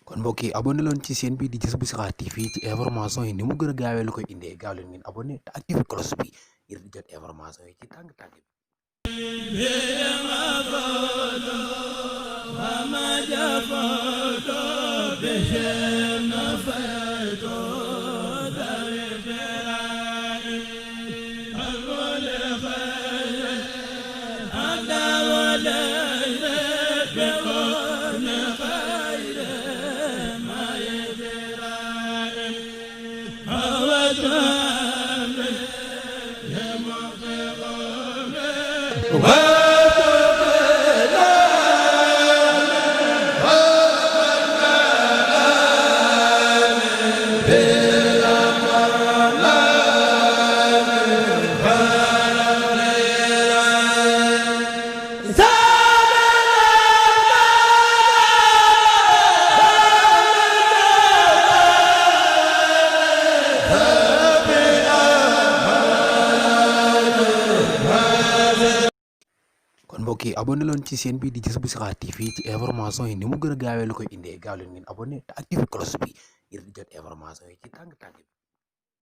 kon mbokk yi abonné leen ci chaîne bi di Jazboul Chikhar TV ci information yi ni mu gën a gaawee la koy indee gaaw leen ngeen abonné te activé cloche bi ngir di jot information yi ci tàng-tàng bi. kon mbokk yi abonné leen ci chaîne bi di Jazboul Chikhar TV ci information yi ni mu gën a gaawee la koy indee gaaw leen ngeen abonné te activé cloche bi ngir di jot information yi ci tàng-tàng bi.